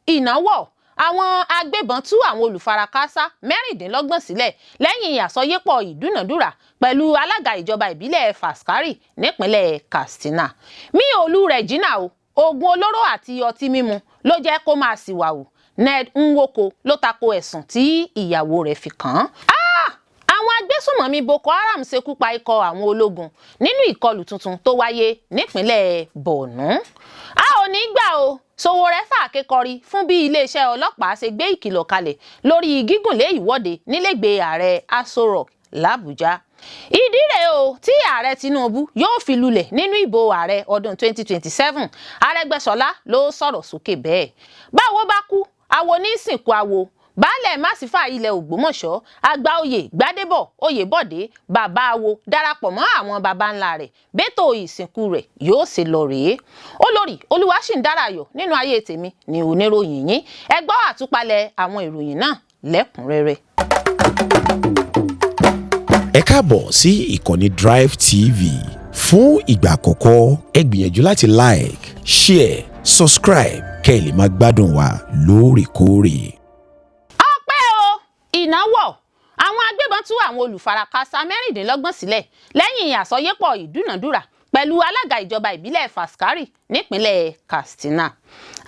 Ìnáwó àwọn agbébọn tú àwọn olùfarakásá 26 sílẹ̀ lẹ́yìn àsọyépọ̀ ìdúnàdúrà pẹ̀lú alága ìjọba ìbílẹ̀ Faskari nípínlẹ̀ Katsina. Mi ò lu Regina o, oògùn olóró àti ọtí mímu ló jẹ́ kó máa ṣìwàhù. Ned Nwoko ló tako ẹ̀sùn tí ìyàwó rẹ̀ fi kàn án. Àwọn agbésùnmọ̀mí Boko Haram ṣekú pa ikọ̀ àwọn ológun nínú ìkọlù tuntun tó wáyé nípínlẹ̀ Borno. A ò ní gbà o, Sowore fàáké kọrí fún bí iléeṣẹ́ ọlọ́pàá ṣe gbé ìkìlọ̀ kalẹ̀ lórí gígùnlé ìwọ́de nílẹ̀gbẹ́ ààrẹ Aso Rock làbújá. Ìdí rèé o tí ààrẹ Tinubu yóò fi lulẹ̀ nínú ìbò ààrẹ ọdún 2027, Arẹ́gbẹ́ṣọlá ló sọ̀rọ̀ sókè bẹ́ẹ̀. Báwo bá kú, àwo ní sìnkú àwo. Baálẹ̀ Màsífà ilẹ̀ Ògbómọ̀ṣọ́, Àgbà-oyè Gbádébọ̀ Oyèbọ̀dé, bàbá awo, darapọ̀ mọ́ àwọn baba ńlá rẹ̀. Bẹ́tò ìsìnkú rẹ̀ yóò ṣe lọ rèé. Olórí Olúwaṣìǹdárayọ̀ nínú ayé tèmi ní oníròyìn yín. Ẹ gbọ́ àtúpalẹ̀ àwọn ìròyìn náà lẹ́kùnrẹ́rẹ́. Ẹ káàbọ̀ sí ìkànnì Drive TV. Fún ìgbà àkọ́kọ́, ẹ gbìyànjú láti like, share, subscribe kẹ́ ẹ lè máa gbádùn wa lóòrèkóòrè. Ọpẹ́ o, ìnáwó àwọn agbébọn tú àwọn olùfarakásá 26 sílẹ̀ lẹ́yìn àsọyépọ̀ ìdúnàdúrà pẹ̀lú alága ìjọba ìbílẹ̀ Faskari nípínlẹ̀ Katsina.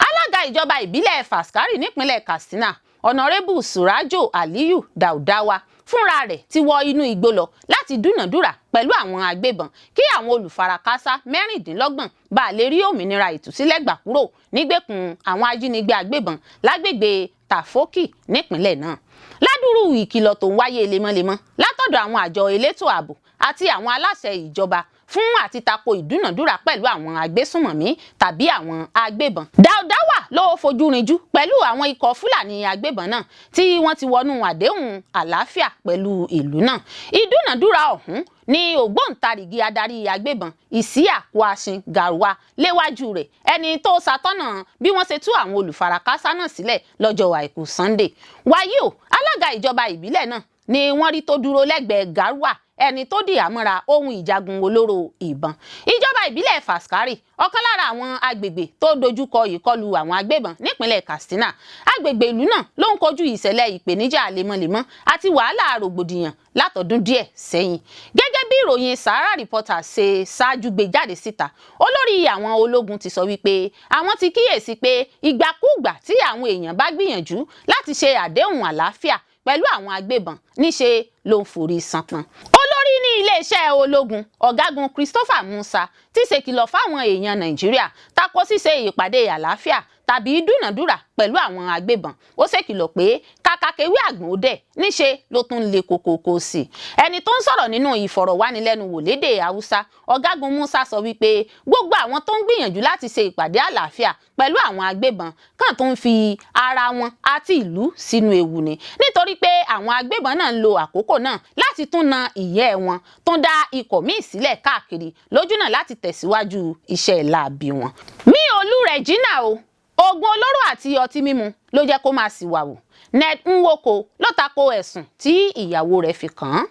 Alága ìjọba ìbílẹ̀ Faskari nípínlẹ̀ Katsina, Ọ̀nàrẹ́bù Surajo Aliyu Daudawa, fúnra rẹ̀ ti wọ inú igbó lọ láti dúnàdúrà pẹ̀lú àwọn agbébọn kí àwọn olùfarakásá 26 bá lè rí òmìnira ìtúsílẹ̀ gbà kúrò nígbèkùn àwọn ajínigbé agbébọn lágbègbè Tafoki nípínlẹ̀ náà. Ládùúrú ìkìlọ̀ tó ń wáyé lemọ́lemọ́ látọ̀dọ̀ àwọn àjọ elétò ààbò àti àwọn aláṣẹ ìjọba fún àti tako ìdúnàdúrà pẹ̀lú àwọn agbésùnmọ̀mí tàbí àwọn agbébọn, Daudawa ló fojú rinjú pẹ̀lú àwọn ikọ̀ Fúlàní agbébọn náà tí wọ́n ti wọnú àdéhùn àlàáfíà pẹ̀lú ìlú náà. Ìdúnàdúrà ọ̀hún ní ògbóǹtarìgì adarí agbébọn Isiya Kwashin Garwa léwájú rẹ̀, ẹni tó ṣàtọ́nà bí wọ́n ṣe tú àwọn olùfarakásá náà sílẹ̀ lọ́jọ́ Àìkú Sunday. Wàyí o, alága ìjọba ìbílẹ̀ náà ni wọ́n rí tó dúró lẹ́gbẹ̀ẹ́ Garwa, ẹni tó dì àmọ́ra ohun ìjagun olóró ìbọn. Ìjọba ìbílẹ̀ Faskari, ọ̀kan lára àwọn agbègbè tó dojúkọ ìkọlù àwọn agbébọn nípínlẹ̀ Katsina. Agbègbè ìlú náà ló ń kojú ìṣẹ̀lẹ̀ ìpèníjà lemọ́lemọ́ àti wàhálà rògbòdìyàn látọdún díẹ̀ sẹ́yìn. Gẹ́gẹ́ bí ìròyìn Sahara Reporters ṣe ṣáájú gbé jáde síta, olórí àwọn ológun ti sọ wípé àwọn ti kíyèsí pé ìgbàkúùgbà tí àwọn èèyàn bá gbìyànjú láti ṣe àdéhùn àlàáfíà pẹ̀lú àwọn agbébọn, níṣe ló ń forí ṣánpọ́n. Olórí ní iléeṣẹ́ ológun, Ọ̀gágun Christopher Musa, ti ṣèkìlọ̀ fáwọn èèyàn Nàìjíríà tako ṣíṣe ìpàdé àlàáfíà tàbí dúnàdúrà pẹ̀lú àwọn agbébọn. Ó ṣèkìlọ̀ pé kàkà kéwé àgbọ̀n ó dẹ̀, níṣe ló tún le kókókó sí i. Ẹni tó ń sọ̀rọ̀ nínú ìfọ̀rọ̀wánilẹ́nuwò lédè Haúsá, Ọ̀gágun Musa sọ wípé gbogbo àwọn tó ń gbìyànjú láti ṣe ìpàdé àlàáfíà pẹ̀lú àwọn agbébọn kàn tó ń fi ara wọn àti ìlú sínú ewu ni, nítorí pé àwọn agbébọn náà ń lo àkókò náà láti tún na ìyẹ́ wọn, tó ń dá ikọ̀ míì sílẹ̀ káàkiri lójúnà láti tẹ̀síwájú iṣẹ́ láabi wọn. Mi ò lu Regina o, oògùn olóró àti ọtí mímu ló jẹ́ kó máa ṣìwàhù. Ned Nwoko ló tako ẹ̀sùn tí ìyàwó rẹ̀ fi kàn án.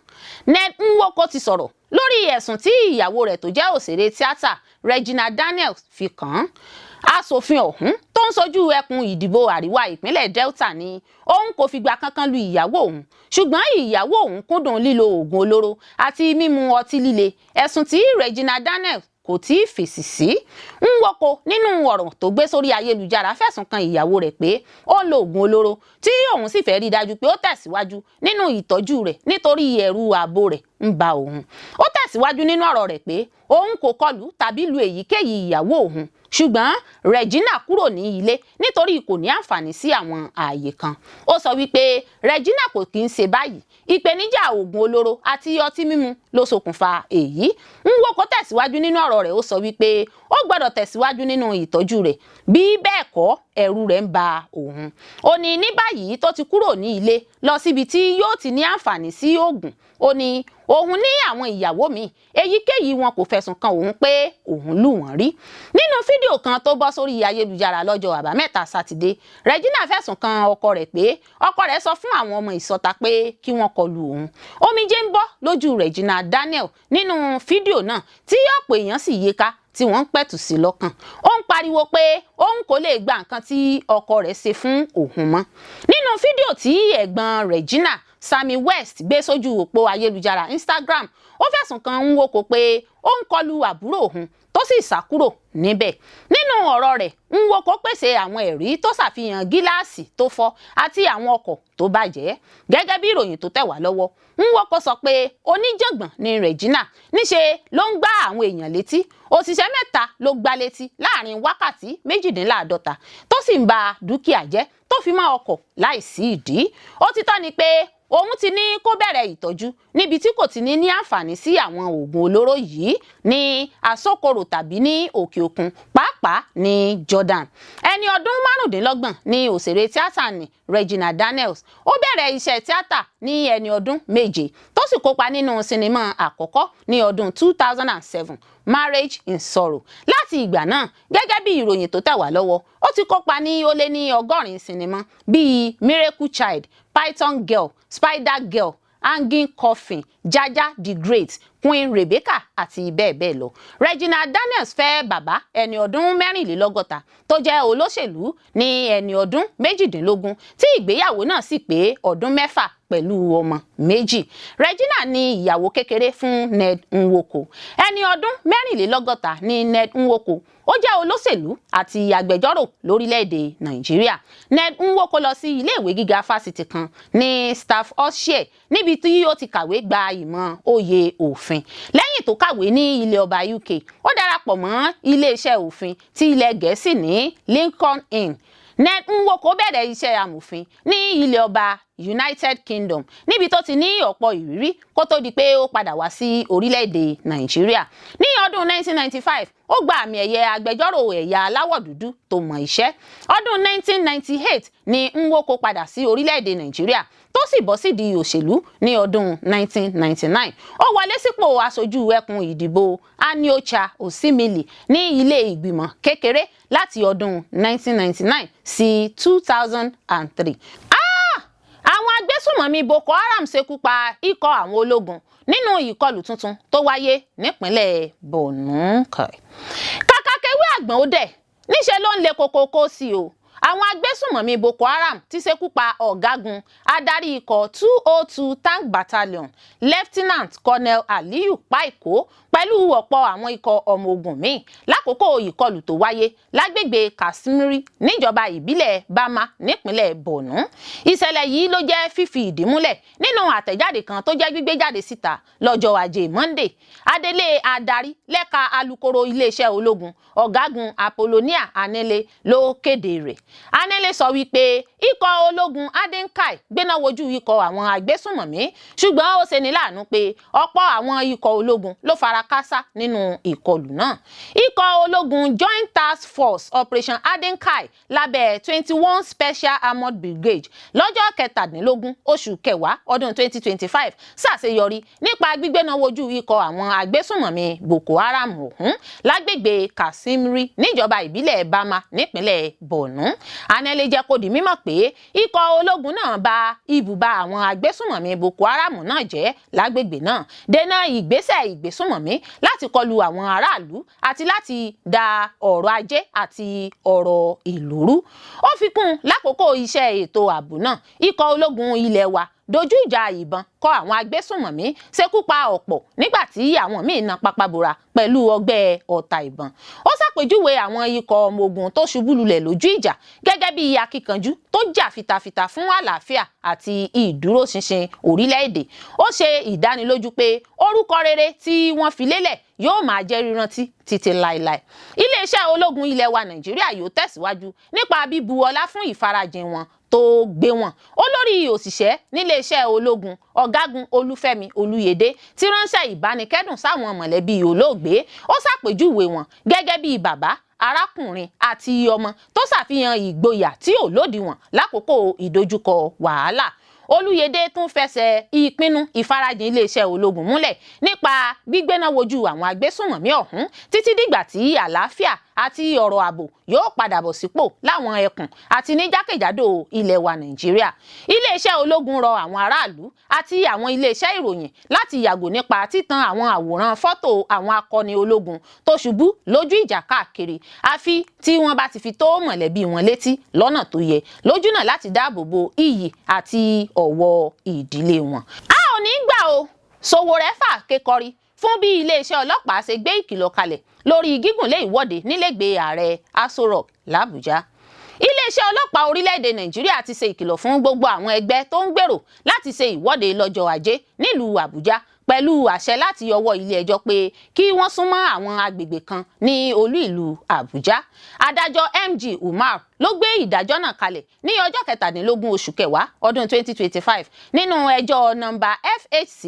Ned Nwoko ti sọ̀rọ̀ lórí ẹ̀sùn tí ìyàwó rẹ̀ tó jẹ́ òṣèré tíátà Regina Daniels fi kàn án. Aṣòfin ọ̀hún tó ń sojú ẹkùn ìdìbò àríwá ìpínlẹ̀ Delta ní òun kò fìgbà kankan lu ìyàwó òun, ṣùgbọ́n ìyàwó òun kúndùn lílo oògùn olóró àti mímu ọtí líle, ẹ̀sùn tí Regina Daniels kò tí ì fèsì sí. Nwoko, nínú ọ̀rọ̀ tó gbé sórí ayélujára, fẹ̀sùn kan ìyàwó rẹ̀ pé ó ń lo oògùn olóró, tí òun sì fẹ́ rí dájú pé ó tẹ̀síwájú nínú ìtọ́jú rẹ̀ nítorí ẹ̀rù ààbò rẹ̀ ń ba òun. Ó tẹ̀síwájú nínú ọ̀rọ̀ rẹ̀ pé òun kò kọlù tàbí lu èyíkéyìí ìyàwó òun, ṣùgbọ́n Regina kúrò ní ilé nítorí kò ní àǹfààní sí àwọn ààyè kan. Ó sọ wípé Regina kò kí ń ṣe báyìí, ìpèníjà oògùn olóró àti ọtí mímu ló ṣokùnfà èyí. Nwoko tẹ̀síwájú nínú ọ̀rọ̀ rẹ̀, ó sọ wípé ó gbọ́dọ̀ tẹ̀síwájú nínú ìtọ́jú rẹ̀, bí bẹ́ẹ̀ kọ́, ẹ̀rù rẹ̀ ń ba òun. Ó ní ní báyìí tó ti kúrò ní ilé lọ síbi tí yóò ti ní àǹfààní sí oògùn, ó ní òun ní àwọn ìyàwó míì, èyíkéyìí wọn kò fẹ̀sùn kan òun pé òun lù wọ́n rí. Nínú fídíò kan tó bọ́ sórí ayélujára lọ́jọ́ Àbámẹ́ta Sátidé, Regina fẹ̀sùn kan ọkọ rẹ̀ pé ọkọ rẹ̀ sọ fún àwọn ọmọ ìsọta pé kí wọ́n kọlù òun. Omijé ń bọ́ lójú Regina Daniel nínú fídíò náà, tí ọ̀pọ̀ èèyàn sì yíká tí tí wọ́n ń pẹ̀tù sí lọ́kàn. Ó ń pariwo pé òun kò lè gba nǹkan tí ọkọ rẹ̀ ṣe fún òun mọ́. Nínú fídíò tí ẹ̀gbọ́n Regina, Sammy West, gbé sójú òpó ayélujára Instagram, ó fẹ̀sùn kan Nwoko pé ó ń kọlu àbúrò òun, tó sì sá kúrò níbẹ̀. Nínú ọ̀rọ̀ rẹ̀, Nwoko pèsè àwọn ẹ̀rí tó ṣàfihàn gíláàsì tó fọ́ àti àwọn ọkọ̀ tó bàjẹ́. Gẹ́gẹ́ bí ìròyìn tó tẹ̀ wá lọ́wọ́, Nwoko sọ pé oníjàngbọ̀n ni Regina, níṣe ló ń gbá àwọn èèyàn létí. Òṣìṣẹ́ mẹ́ta ló gbá létí láàrin wákàtí 48, tó sì ń ba dúkìá jẹ́ tó fi mọ́ ọkọ̀ láìsí ìdí. Ó ti tọ́ ni pé òun ti ní kó bẹ̀rẹ̀ ìtọ́jú níbi tí kò ti ní ní àǹfààní sí àwọn oògùn olóró yìí ní Asokoro tàbí ní òkè òkun, pàápàá ní Jordan. Ẹni ọdún 25 ní òṣèré tíátà ní Regina Daniels. Ó bẹ̀rẹ̀ iṣẹ́ tíátà ní ẹni ọdún 7, tó sì kópa nínú sinimá àkọ́kọ́ ní ọdún 2007, Marriage in Sorrow. Láti ìgbà náà, gẹ́gẹ́ bí ìròyìn tó tẹ̀ wá lọ́wọ́, ó ti kópa ní ó lé ní 80 sinimá bíi Miracle Child, Python Girl, Spider Girl, Hanging Coffin, Jaja the Great, Queen Rebecca àti bẹ́ẹ̀ bẹ́ẹ̀ lọ. Regina Daniels fẹ́ bàbá ẹni ọdún 64 tó jẹ́ olóṣèlú ní ẹni ọdún 18, tí ìgbéyàwó náà sì pé ọdún 6 pẹ̀lú ọmọ 2. Regina ní ìyàwó kékeré fún Ned Nwoko. Ẹni ọdún 64 ní Ned Nwoko. Ó jẹ́ olóṣèlú àti agbẹjọ́rò lórílẹ̀‐èdè Nàìjíríà. Ned Nwoko lọ sí iléèwé gíga fásitì kan ní Staffordshire, níbi tí ó ti kàwé gba ìmọ̀ òye òfin. Lẹ́yìn tó kàwé ní ilẹ̀ ọba UK, ó darapọ̀ mọ́ iléeṣẹ́ òfin ti ilẹ̀ Gẹ̀ẹ́sì ní Lincoln Inn. Ned Nwoko bẹ̀rẹ̀ iṣẹ́ amòfin ní ilẹ̀ ọba United Kingdom, níbi tó ti ní ọ̀pọ̀ ìrírí, kó tó di pé ó padà wá sí orílẹ̀-èdè Nàìjíríà. Ní ọdún 1995, ó gba àmì ẹ̀yẹ agbẹjọ́rò ẹ̀yà aláwọ̀ dúdú tó mọ̀ iṣẹ́. Ọdún 1998 ní Nwoko padà sí orílẹ̀-èdè Nàìjíríà, tó sì bọ́ sídìí òṣèlú ní ọdún 1999. Ó wọlé sípò aṣojú ẹkùn ìdìbò Aniocha Osimili ní ilé ìgbìmọ̀ kékeré láti ọdún 1999 sí 2003. Àwọn agbésùmọ̀mí Boko Haram ṣekú pa ikọ̀ àwọn ológun nínú ìkọlù tuntun tó wáyé nípínlẹ̀ Borno. Kàkà kéwé àgbọ̀n ó dẹ̀, níṣẹ́ ló ń le koko sí o. Àwọn agbésùmọ̀mí Boko Haram ti ṣekú pa ọ̀gágun adarí ikọ̀ 202 Tank Battalion, Lieutenant Colonel Aliyu Paiko, pẹ̀lú ọ̀pọ̀ àwọn ikọ̀ ọmọ ogun míì lákòókò ìkọlù tó wáyé lágbègbè Kasmiri níjọba ìbílẹ̀ Bama nípínlẹ̀ Borno. Ìṣẹ̀lẹ̀ yìí ló jẹ́ fífi ìdí múlẹ̀ nínú àtẹ̀jáde kan tó jẹ́ gbígbé jáde síta lọ́jọ́ Ajé Monday. Adelé adarí lẹ́ka alukoro iléeṣẹ́ ológun, Ọ̀gágun Apollonia Anele, ló kéde rẹ̀. Anele sọ wípé ikọ̀ ológun Hadin Kai gbéná wojú ikọ̀ àwọn agbésùnmọ̀mí, ṣùgbọ́n ó ṣeni láàánú pé ọ̀pọ̀ àwọn ikọ̀ ológun ló fara káásá nínú ìkọlù náà. Ikọ̀ ológun Joint Task Force Operation Hadin Kai lábẹ́ 21 Special Armoured Brigade lọ́jọ́ 17 oṣù kẹwàá ọdún 2025 ṣàṣeyọrí nípa gbígbéná wojú ikọ̀ àwọn agbésùnmọ̀mí Boko Haram ọ̀hún lágbègbè Kasimiri níjọba ìbílẹ̀ Bama nípínlẹ̀ Borno. Anele jẹ́ kó di mímọ̀ pé ikọ̀ ológun náà bà ibùba àwọn agbésùnmọ̀mí Boko Haram náà jẹ́ lágbègbè náà, dènà ìgbésẹ̀ ìgbésùnmọ̀mí láti kọlu àwọn aráàlú àti láti da ọrọ̀ ajé àti ọrọ̀ ìlú rú. Ó fi kún, lákòókò iṣẹ́ ètò ààbò náà, ikọ̀ ológun ilé wa dojú ìjà ìbọn kọ àwọn agbésùnmọ̀mí, ṣekú pa ọ̀pọ̀, nígbà tí àwọn míín na pápá bora pẹ̀lú ọgbẹ́ ọta ìbọn. Ó ṣàpèjúwe àwọn ikọ̀ ọmọ ogun tó ṣubú lulẹ̀ lójú ìjà gẹ́gẹ́ bí akíkanjú tó jà fitafita fún àlàáfíà àti ìdúróṣinṣin orílẹ̀-èdè. Ó ṣe ìdánilójú pé orúkọ rere tí wọ́n fi lélẹ̀ yóò máa jẹ́ rírántí títí láéláé. Iléeṣẹ́ ológun ilẹ̀ wa Nàìjíríà yóò tẹ̀síwájú nípa bíbu ọlá fún ìfarajìn wọn tó gbé wọn. Olórí òṣìṣẹ́ níléeṣẹ́ ológun, Ọ̀gágun Olúfẹ́mi Olúyẹdẹ, ti ránṣẹ́ ìbánikẹ́dùn sáwọn mọ̀lẹ́bí olóògbé. Ó ṣàpèjúwe wọn gẹ́gẹ́ bíi bàbá, arákùnrin àti ọmọ tó ṣàfihàn ìgboyà tí ò lódiwọ̀n lákòókò ìdojúkọ wàhálà. Olúyẹdẹ tún fẹsẹ̀ ìpinnu ìfarajìn iléeṣẹ́ ológun múlẹ̀ nípa gbígbéná wojú àwọn agbésùnmọ̀mí ọ̀hún títí dìgbà tí àlàáfíà Àti ọ̀rọ̀ ààbò yóò padà bọ̀ sípò láwọn ẹkùn àti ní jákèjádò ilẹ̀ wa Nàìjíríà. Iléeṣẹ́ ológun rọ àwọn aráàlú àti àwọn iléeṣẹ́ ìròyìn láti yàgò nípa títan àwọn àwòrán fọ́tò àwọn akọni ológun tó ṣubú lójú ìjà káàkiri, àfi tí wọ́n bá ti fi tó mọ̀lẹ́bí wọn létí lọ́nà tó yẹ, lójúnà láti dáàbò bo iyì àti ọ̀wọ̀ ìdílé wọn. A ò ní gbà o, Sowore fà kékọrí fún bí iléeṣẹ́ ọlọ́pàá ṣe gbé ìkìlọ̀ kalẹ̀ lórí gígùnlé ìwọ́de nílẹ̀gbẹ́ ààrẹ Aso Rock làbújá. Iléeṣẹ́ ọlọ́pàá orílẹ̀-èdè Nàìjíríà ti ṣe ìkìlọ̀ fún gbogbo àwọn ẹgbẹ́ tó ń gbèrò láti ṣe ìwọ́de lọ́jọ́ Ajé nílùú Àbújá, pẹ̀lú àṣẹ láti ọwọ́ ilé-ẹjọ́ pé kí wọ́n súnmọ́ àwọn agbègbè kan ní olú ìlú Àbújá. Adájọ́ MG Umar ló gbé ìdájọ́ náà kalẹ̀ ní ọjọ́ 17 oṣù kẹwàá ọdún 2025 nínú ẹjọ́ nọ́mbà FHC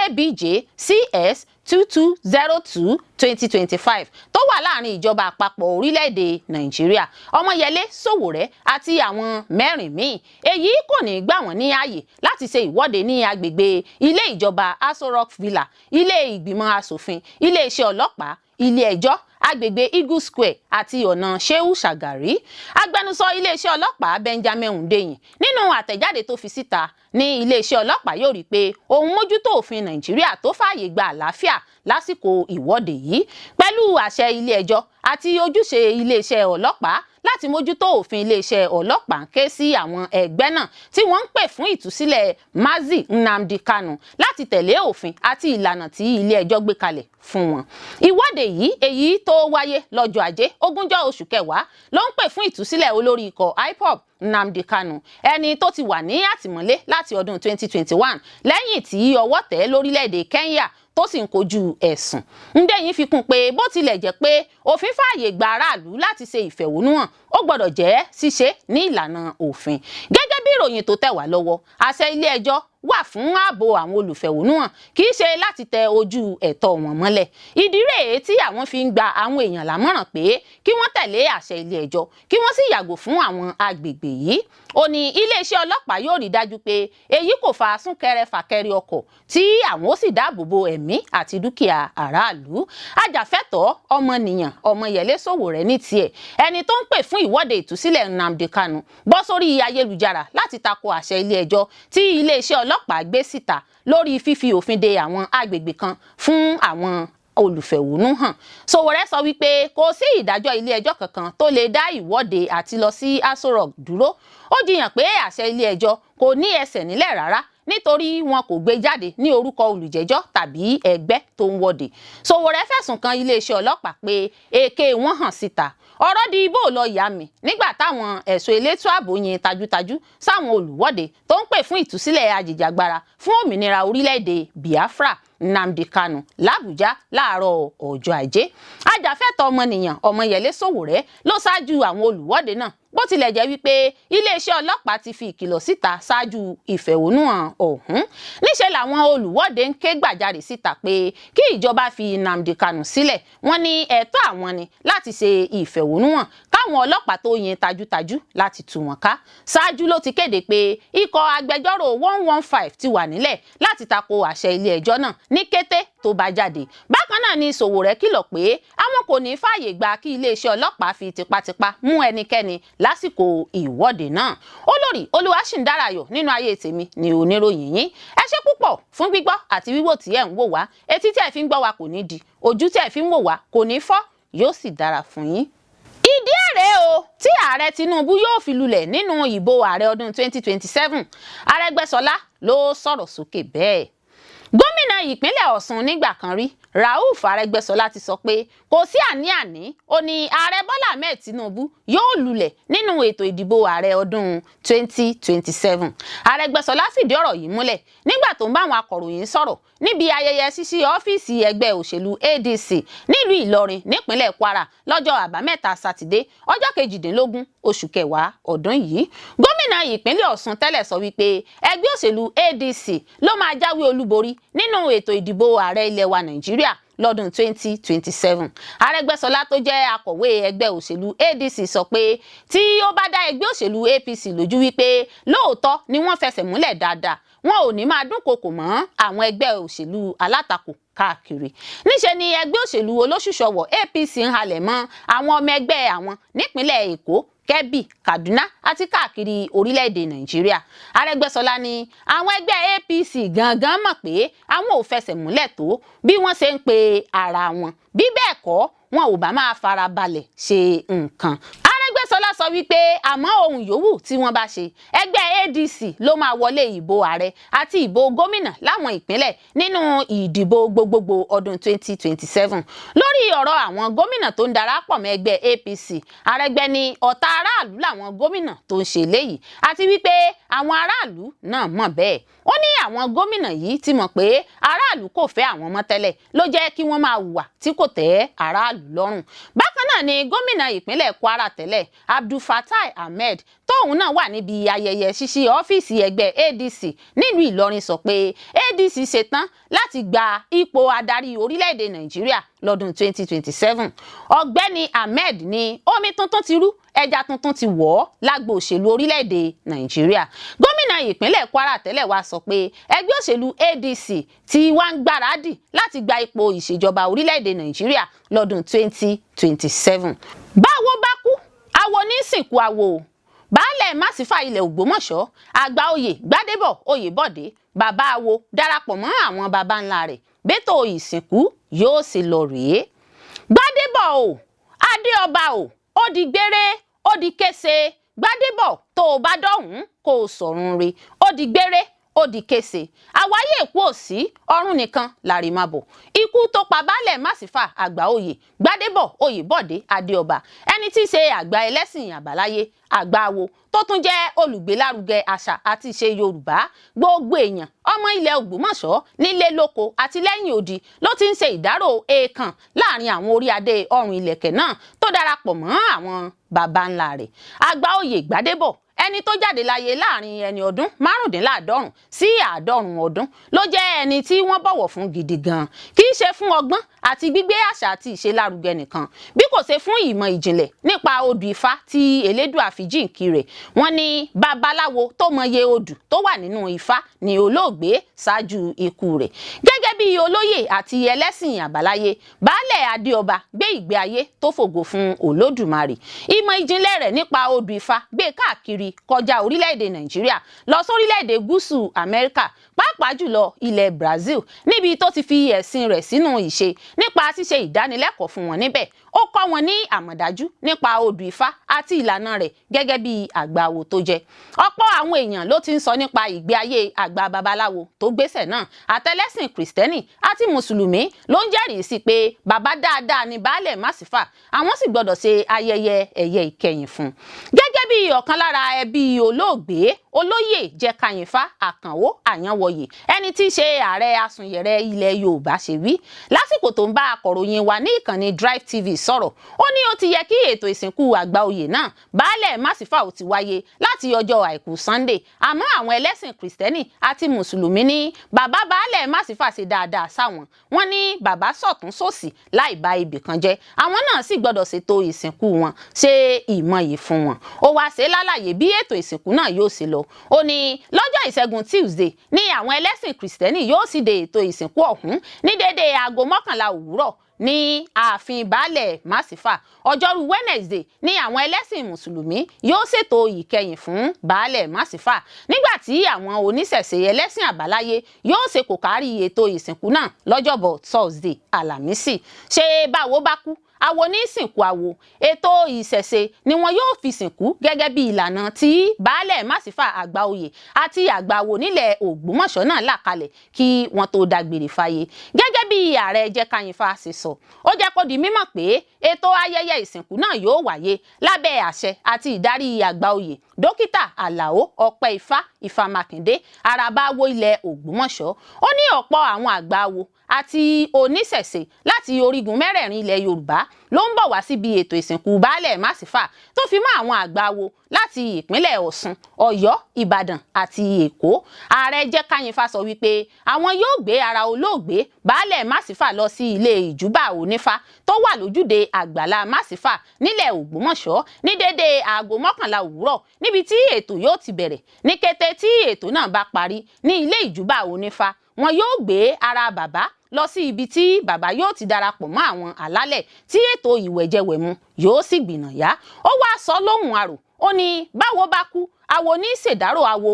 ABJ CS 2202/2025 tó wà láàrin ìjọba àpapọ̀ orílẹ̀-èdè Nàìjíríà, Ọmọyẹlé Sowore àti àwọn mẹ́rin míì. Èyí kò ní gbà wọ́n ní ààyè láti ṣe ìwọ́de ní agbègbè ilé ìjọba Aso Rock Villa, ilé ìgbìmọ̀ asòfin, iléeṣẹ́ ọlọ́pàá, ilé ẹjọ́, agbègbè Eagle Square àti ọ̀nà Shehu Shagari. Agbẹnusọ iléeṣẹ́ ọlọ́pàá Benjamin Hundeyin, nínú àtẹ̀jáde tó fi síta ní iléeṣẹ́ ọlọ́pàá yóò rí i pé òun mójútó òfin Nàìjíríà tó fààyè gba àlàáfíà lásìkò ìwọ́de yìí, pẹ̀lú àṣẹ ilé ẹjọ́ àti ojúṣe iléeṣẹ́ ọlọ́pàá láti mójútó òfin. Iléeṣẹ́ ọlọ́pàá ń ké sí àwọn ẹgbẹ́ náà tí wọ́n ń pè fún ìtúsílẹ̀ Mazi Nnamdi Kanu láti tẹ̀lé òfin àti ìlànà tí ilé ẹjọ́ gbé kalẹ̀ fún wọn. Ìwọ́de yìí, èyí tó wáyé lọ́jọ́ Ajé, 20 oṣù kẹwàá, ló ń pè fún ìtúsílẹ̀ olórí ikọ̀ IPOB Nnamdi Kanu, ẹni tó ti wà ní àtìmọ́lé láti ọdún 2021 lẹ́yìn tí ọwọ́ tẹ̀ lórílẹ̀‐èdè Kenya, tó sì ń kojú ẹ̀sùn. Hundeyin fi kún pé bó tilẹ̀ jẹ́ pé òfin fààyè gba aráàlú láti ṣe ìfẹ̀hónúhàn, ó gbọ́dọ̀ jẹ́ ṣíṣe ní ìlànà òfin. Gẹ́gẹ́ bí ìròyìn tó tẹ̀ wá lọ́wọ́, àṣẹ ilé ẹjọ́ wà fún ààbò àwọn olùfẹ̀hónúhàn, kì í ṣe láti tẹ ojú ẹ̀tọ́ wọn mọ́lẹ̀. Ìdí rèé tí àwọn fi ń gba àwọn èèyàn lámọ̀ràn pé kí wọ́n tẹ̀lé àṣẹ ilé ẹjọ́, kí wọ́n sì yàgò fún àwọn agbègbè yìí. Ó ní iléeṣẹ́ ọlọ́pàá yóò rí dájú pé èyí kò fa súnkẹrẹ fàkẹrẹ ọkọ̀, tí àwọn ó sì dáàbò bo ẹ̀mí àti dúkìá aráàlú. Ajàfẹ́tọ̀ọ́ ọmọnìyàn Ọmọyẹlé Sowore ní tiẹ̀, ẹni tó ń pè fún ìwọ́de ìtúsílẹ̀ Nnamdi Kanu, bọ́ sórí ayélujára láti tako àṣẹ ilé ẹjọ́ tí iléeṣẹ́ ọlọ́pàá gbé síta lórí fífi òfin de àwọn agbègbè kan fún àwọn olùfẹ̀hónúhàn. Sowore sọ wípé kò sí ìdájọ́ ilé ẹjọ́ kankan tó lè dá ìwọ́de àti lọ sí Aso Rock dúró. Ó jiyàn pé àṣẹ ilé ẹjọ́ kò ní ẹsẹ̀ nílẹ̀ rárá, nítorí wọn kò gbé jáde ní orúkọ olùjẹ́jọ́ tàbí ẹgbẹ́ tó ń wọ́de. Sowore fẹ̀sùn kan iléeṣẹ́ ọlọ́pàá pé èké wọn hàn síta. Ọ̀rọ̀ di ibò lọ yá mi nígbà táwọn ẹ̀ṣọ́ elétò ààbò yin tajútajú sáwọn olùwọ́de tó ń pè fún ìtúsílẹ̀ ajìjàgbara fún òmìnira orílẹ̀-èdè Biafra Nnamdi Kanu làbújá láàárọ̀ ọjọ́ Ajé. Ajàfẹ́tọ̀ọ́ ọmọnìyàn Ọmọyẹlé Sowore ló ṣáájú àwọn olùwọ́de náà, bó tilẹ̀ jẹ́ wípé iléeṣẹ́ ọlọ́pàá ti fi ìkìlọ̀ síta ṣáájú ìfẹ̀hónúhàn ọ̀hún. Níṣẹ́ làwọn olùwọ́de ń ké gbàjarè síta pé kí ìjọba fi Nnamdi Kanu sílẹ̀. Wọ́n ní ẹ̀tọ́ àwọn ni láti ṣe ìfẹ̀hónúhàn káwọn ọlọ́pàá tó yin tajútajú láti tú wọn ká. Ṣáájú ló ti kéde pé ikọ̀ agbẹjọ́rò 115 ti wà nílẹ̀ láti tako àṣẹ ilé ẹjọ́ náà ní kété tó bá jáde. Bákan náà ni Sowore kìlọ̀ pé àwọn kò ní fààyè gba kí iléeṣẹ́ ọlọ́pàá fi tipátipá mú ẹnikẹ́ni lásìkò ìwọ́de náà. Olórí Olúwaṣìndárayọ̀ nínú ayé tèmi ni oníròyìn yín. Ẹ ṣé púpọ̀ fún gbígbọ́ àti wíwò tí ẹ̀ ń wò wá. Etí tí ẹ fi ń gbọ́ wa kò ní di, ojú tí ẹ fi ń wò wá kò ní fọ́, yóò sì dára fún yín. Ìdí èrè o tí ààrẹ Tinubu yóò fi lulẹ̀ nínú ìbò ààrẹ ọdún 2027, Arẹ́gbẹ́ṣọlá ló sọ̀rọ̀ sókè bẹ́ẹ̀. Gómìnà ìpínlẹ̀ Ọ̀ṣun nígbà kan rí, Rauf Arẹ́gbẹ́ṣọlá, ti sọ pé kò sí àní-àní. Ó ní ààrẹ Bọ́lá Ahmed Tinubu yóò lulẹ̀ nínú ètò ìdìbò ààrẹ ọdún 2027. Arẹ́gbẹ́ṣọlá fìdí ọ̀rọ̀ yìí múlẹ̀ nígbà tó ń bá àwọn akọ̀ròyìn sọ̀rọ̀ níbi ayẹyẹ ṣíṣí ọ́fíìsì ẹgbẹ́ òṣèlú ADC nílùú Ìlọrin nípínlẹ̀ Kwara lọ́jọ́ Àbámẹ́ta Sátidé, ọjọ́ 18 oṣù kẹwàá ọdún yìí. Gómìnà ìpínlẹ̀ Ọ̀ṣun tẹ́lẹ̀ sọ wípé ẹgbẹ́ òṣèlú ADC ló máa jáwé olúborí nínú ètò ìdìbò ààrẹ ilẹ̀ wa Nàìjíríà lọ́dún 2027. Arẹ́gbẹ́ṣọlá tó jẹ́ akọ̀wé ẹgbẹ́ òṣèlú ADC sọ pé tí ó bá dá ẹgbẹ́ òṣèlú APC lójú wípé lóòótọ́ ni wọ́n fẹsẹ̀ múlẹ̀ dáadáa, Wọn ò ní máa dúnkokò mọ́ àwọn ẹgbẹ́ òṣèlú alátakò káàkiri. Níṣe ni ẹgbẹ́ òṣèlú olóṣùṣọwọ̀ APC ń halẹ̀ mọ́ àwọn ọmọ ẹgbẹ́ àwọn nípínlẹ̀ Èkó, Kebbi, Kaduna àti káàkiri orílẹ̀-èdè Nàìjíríà. Arẹ́gbẹ́ṣọlá ní àwọn ẹgbẹ́ APC gangan mọ̀ pé àwọn ò fẹsẹ̀ múlẹ̀ tó bí wọ́n ṣe ń pe ara wọn. Bí bẹ́ẹ̀ kọ́, wọn ò bá máa fara balẹ̀ ṣe nǹkan. Arẹ́gbẹ́ṣọlá sọ wípé àmọ́ ohun yòówù tí wọ́n bá ṣe, ẹgbẹ́ ADC ló máa wọlé ìbò ààrẹ àti ìbò gómìnà láwọn ìpínlẹ̀ nínú ìdìbò gbogbogbò ọdún 2027. Lórí ọ̀rọ̀ àwọn gómìnà tó ń darapọ̀ mọ́ ẹgbẹ́ APC, Arẹ́gbẹ́ ní ọ̀tá aráàlú làwọn gómìnà tó ń ṣe léyìí, àti wípé àwọn aráàlú náà mọ̀ bẹ́ẹ̀. Ó ní àwọn gómìnà yìí ti mọ̀ pé aráàlú kò fẹ́ àwọn mọ́ tẹ́lẹ̀, ló jẹ́ kí wọ́n máa hùwà tí kò tẹ́ aráàlú lọ́rùn. Bákan náà ni gómìnà ìpínlẹ̀ Kwara tẹ́lẹ̀, Abdulfatai Ahmed, tóun náà wà níbi ayẹyẹ ṣíṣí ọ́fíìsì ẹgbẹ́ ADC nílùú Ìlọrin, sọ pé ADC ṣetán láti gba ipò adarí orílẹ̀-èdè Nàìjíríà lọ́dún 2027. Ọ̀gbẹ́ni Ahmed ní omi tuntun ti rú, ẹja tuntun ti wọ̀ ọ́ lágbo òṣèlú orílẹ̀-èdè Nàìjíríà. Gómìnà ìpínlẹ̀ Kwara tẹ́lẹ̀ wá sọ pé ẹgbẹ́ òṣèlú ADC ti wá ń gbáradì láti gba ipò ìṣèjọba orílẹ̀-èdè Nàìjíríà lọ́dún 2027. Báwo bá kú, awo ní sìnkú awo. Baálẹ̀ Màsífà ilẹ̀ Ògbómọ̀ṣọ́, àgbà oyè Gbádébọ̀ Oyèbọ̀dé, bàbá awo, darapọ̀ mọ́ àwọn baba ńlá rẹ̀. Bẹ́tò ìsìnkú yóò sì lọ rèé. Gbádébọ̀ o, Adéọba o, ó di gbére, ó di kése. Gbádébọ̀, tó o bá dọ̀hún, kó o sọ̀run re. Ó di gbére, ó di kése. Àwáyé èkó ò sí, ọ̀run nìkan làrìmabọ̀. Ikú tó pa baálẹ̀ Màsífà, àgbà oyè Gbádébọ̀ Oyèbọ̀dé Adéọba, ẹni tí í ṣe àgbà ẹlẹ́sìn àbáláyé, àgbà awo tó tún jẹ́ olùgbélárugẹ àṣà àti ìṣe Yorùbá, gbogbo èèyàn ọmọ ilẹ̀ Ògbómọ̀ṣọ́ nílé lóko àti lẹ́yìn odi ló ti ń ṣe ìdárò èèkàn láàrin àwọn orí adé ọrùn ìlẹ̀kẹ̀ náà tó darapọ̀ mọ́ àwọn baba ńlá rẹ̀. Àgbà oyè Gbádébọ̀, ẹni tó jáde láyé láàrin ẹni ọdún 95 sí 90 ọdún, ló jẹ́ ẹni tí wọ́n bọ̀wọ̀ fún gidi gan, kì í ṣe fún ọgbọ́n àti gbígbé àṣà àti ìṣe lárugẹ nìkan, bí kò ṣe fún ìmọ̀ ìjìnlẹ̀ nípa odù Ifá tí Elédùà fi jíǹkí rẹ̀. Wọ́n ní babaláwo tó mọye odù tó wà nínú Ifá ní olóògbé ṣáájú ikú rẹ̀. Gẹ́gẹ́ bí olóyè àti ẹlẹ́sìn àbáláyé, baálẹ̀ Adéọba gbé ìgbé ayé tó fògo fún Olódùmarè. Ìmọ̀ ìjìnlẹ̀ rẹ̀ nípa odù Ifá gbé káàkiri kọjá orílẹ̀-èdè Nàìjíríà lọ sórílẹ̀-èdè gúúsù Amẹ́ríkà, pàápàá jùlọ ilẹ̀ Brazil, níbi tó ti fi ẹ̀sìn rẹ̀ sínú ìṣe nípa ṣíṣe ìdánilẹ́kọ̀ọ́ fún wọn níbẹ̀. Ó kọ́ wọn ní àmọ̀dájú nípa odù Ifá àti ìlànà rẹ̀ gẹ́gẹ́ bí àgbàwo tó jẹ́. Ọ̀pọ̀ àwọn èèyàn ló ti ń sọ nípa ìgbé ayé àgbà babaláwo tó gbéṣẹ̀ náà. Àtẹlẹ́sìn Kìrìsìtẹ́nì àti Mùsùlùmí ló ń jẹ́rìí sí pé bàbá dáadáa ni baálẹ̀ Màsífà, àwọn sì gbọ́dọ̀ ṣe ayẹyẹ ẹ̀yẹ ìkẹyìn fún un. Gẹ́gẹ́ bí ọ̀kan lára ẹbí olóògbé, olóyè Jẹ́káyínfà Àkànó Àyànwọ̀yè, ẹni tí í ṣe ààrẹ asùnyẹ̀rẹ̀ ilẹ̀ Yorùbá, ṣe wí lásìkò tó ń bá akọ̀ròyìn wa ní ìkànnì Drive TV sọ̀rọ̀, ó ní ó ti yẹ kí ètò ìsìnkú àgbà oyè náà, baálẹ̀ Màsífà, ó ti wáyé láti ọjọ́ Àìkú Sunday, àmọ́ àwọn ẹlẹ́sìn Kìrìsìtẹ́nì àti Mùsùlùmí ní bàbá baálẹ̀ Màsífà ṣe dáadáa sáwọn. Wọ́n ní bàbá sọ̀tún sósì láì bá ibì kan jẹ́, àwọn náà sì gbọ́dọ̀ ṣètò ìsìnkú wọn, ṣe ìmọ̀yì fún wọn. Ó wá ṣe lálàyé bí ètò ìsìnkú náà yóò ṣe lọ. Ó ní lọ́jọ́ Ìṣẹ́gun Tuesday ní àwọn ẹlẹ́sìn Kìrìsìtẹ́nì yóò sì de ètò ìsìnkú ọ̀hún ní déédéé aago 11 òwúrọ̀ ní ààfin baálẹ̀ Màsífà. Ọjọ́rú Wednesday ní àwọn ẹlẹ́sìn Mùsùlùmí yóò ṣètò ìkẹyìn fún baálẹ̀ Màsífà, nígbà tí àwọn oníṣẹ̀ṣe ẹlẹ́sìn àbáláyé yóò ṣe kò kárí ètò ìsìnkú náà lọ́jọ́bọ̀ Thursday, Àlàmísì. Ṣé báwo bá kú, awo ní sìnkú awo. Ètò ìṣẹ̀ṣe ni wọn yóò fi sìnkú gẹ́gẹ́ bí ìlànà tí baálẹ̀ Màsífà, àgbà oyè àti àgbà awo nílẹ̀ Ògbómọ̀ṣọ́ náà là kalẹ̀ kí wọ́n tó dágbére fáyé. Gẹ́gẹ́ bí ààrẹ Jẹ́káyínfà ṣe sọ, ó jẹ́ kó di mímọ̀ pé ètò ayẹyẹ ìsìnkú náà yóò wáyé lábẹ́ àṣẹ àti ìdarí àgbà oyè Dókítà Àlàó Ọpẹ́ Ifá Ifá Mákindé, àràbáwo ilẹ̀ Ògbómọ̀ṣọ́. Ó ní ọ̀pọ̀ àwọn àgbà awo àti oníṣẹ̀ṣe láti orígun mẹ́rẹ̀ẹ̀rin ilẹ̀ Yorùbá ló Ló ń bọ̀ wá síbi ètò ìsìnkú Baálẹ̀ Másífà, tó fi mọ́ àwọn àgbà wo láti ìpínlẹ̀ Ọ̀ṣun, Ọ̀yọ́, Ìbàdàn àti Èkó. Ààrẹ Jẹ́káyínfà sọ wípé àwọn yóò gbé ara olóògbé Baálẹ̀ Másífà lọ sí ilé ìjúbà onífá tó wà lójúde àgbàlá Másífà nílẹ̀ Ògbómọ̀ṣọ́ ní dédé aago 11 òwúrọ̀, níbi tí ètò yóò ti bẹ̀rẹ̀. Ní kété tí ètò náà bá parí ní ilé ìjúbà onífá, wọn yóò gbé ara bàbá lọ sí ibi tí bàbá yóò ti darapọ̀ mọ́ àwọn alálẹ̀, tí ètò ìwẹ̀jẹwẹ̀mu yóò sì gbìnàyá. Ó wá sọ lóhùn arò, ó ní báwo bá kú, awo ní ṣèdárò awo.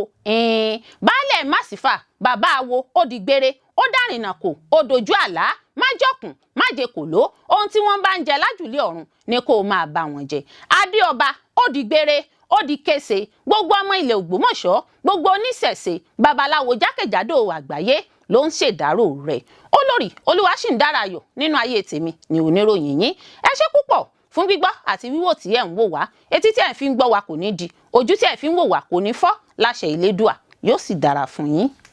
Baálẹ̀ Másífà, bàbá awo, ó di gbére, ó dárìnà kò, ó dojú àlá. Májọkùn májèkòló, ohun tí wọ́n bá ń jẹ lájùlé ọ̀run ni kó o máa bá wọn jẹ. Adéọba, ó di gbére, ó di kése. Gbogbo ọmọ ilẹ̀ Ògbómọ̀ṣọ́, gbogbo oníṣẹ̀ṣe, babaláwo jákèjádò àgbáyé ló ń ṣèdárò rẹ̀. Olórí Olúwaṣìǹdárayọ̀ nínú ayé tèmi ni oníròyìn yín. Ẹ ṣé púpọ̀ fún gbígbọ́ àti wíwò tí ẹ̀ ń wò wá. Etí tí ẹ̀ fi ń gbọ́ wa kò ní di, ojú tí ẹ̀ fi ń wò wá kò ní fọ́ láṣẹ Ìlédùà. Yóò sì dára fún yín.